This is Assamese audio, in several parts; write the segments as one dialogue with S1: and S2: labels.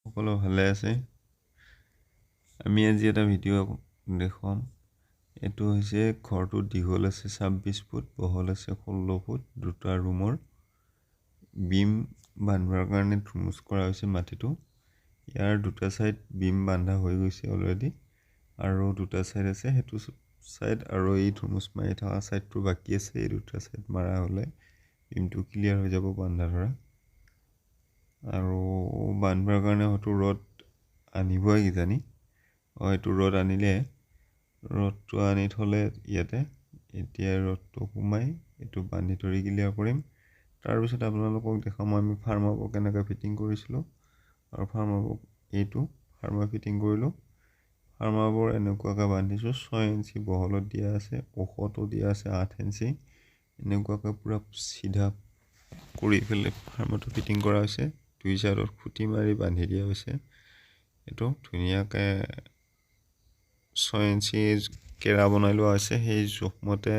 S1: সকলো ভালে আছে। আমি আজি এটা ভিডিঅ' দেখুৱাম। এইটো হৈছে ঘৰটো দীঘল আছে 26 ফুট, বহল আছে 16 ফুট। দুটা ৰুমৰ বিম বান্ধিবৰ কাৰণে ধুমুচ কৰা হৈছে মাটিটো। ইয়াৰ দুটা ছাইড বিম বান্ধা হৈ গৈছে অলৰেডি, আৰু দুটা ছাইড আছে, সেইটো ছাইড আৰু এই ধুমুচ মাৰি থকা ছাইডটো বাকী আছে। এই দুটা ছাইড মাৰা হ'লে বিমটো ক্লিয়াৰ হৈ যাব বান্ধা ধৰা। আৰু বান্ধিবৰ কাৰণে হয়তো ৰড আনিবই কিজানি। অঁ, এইটো ৰড আনিলে, ৰডটো আনি থ'লে ইয়াতে। এতিয়া ৰডটো সোমাই এইটো বান্ধি ধৰি ক্লিয়াৰ কৰিম। তাৰপিছত আপোনালোকক দেখাম আমি ফাৰ্মাবোৰ কেনেকৈ ফিটিং কৰিছিলোঁ। আৰু ফাৰ্মাবোৰ এইটো ফাৰ্মা ফিটিং কৰিলোঁ। ফাৰ্মাবোৰ এনেকুৱাকৈ বান্ধিছোঁ, 6 ইঞ্চি বহলত দিয়া আছে, ওখটো দিয়া আছে 8 ইঞ্চি। এনেকুৱাকৈ পূৰা চিধা কৰি পেলাই ফাৰ্মাটো ফিটিং কৰা হৈছে। দুই চাইডত খুঁটি মাৰি বান্ধি দিয়া হৈছে। এইটো ধুনীয়াকৈ 6 ইঞ্চি কেৰা বনাই লোৱা হৈছে, সেই জোখমতে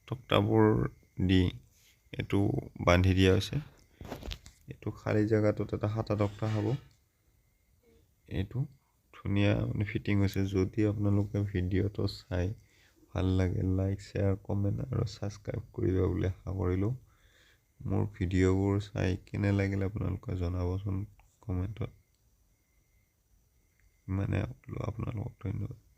S1: তক্তাবোৰ দি এইটো বান্ধি দিয়া হৈছে। এইটো খালী জেগাটোত এটা সাতা তক্তা হ'ব। এইটো ধুনীয়া মানে ফিটিং হৈছে। যদি আপোনালোকে ভিডিঅ'টো চাই ভাল লাগে, লাইক, শ্বেয়াৰ, কমেণ্ট আৰু ছাবস্ক্ৰাইব কৰিব বুলি আশা কৰিলোঁ। মোৰ ভিডিঅ'বোৰ চাই কেনে লাগিলে আপোনালোকে জনাবচোন কমেণ্টত। ইমানে আপোনালোকক ধন্যবাদ।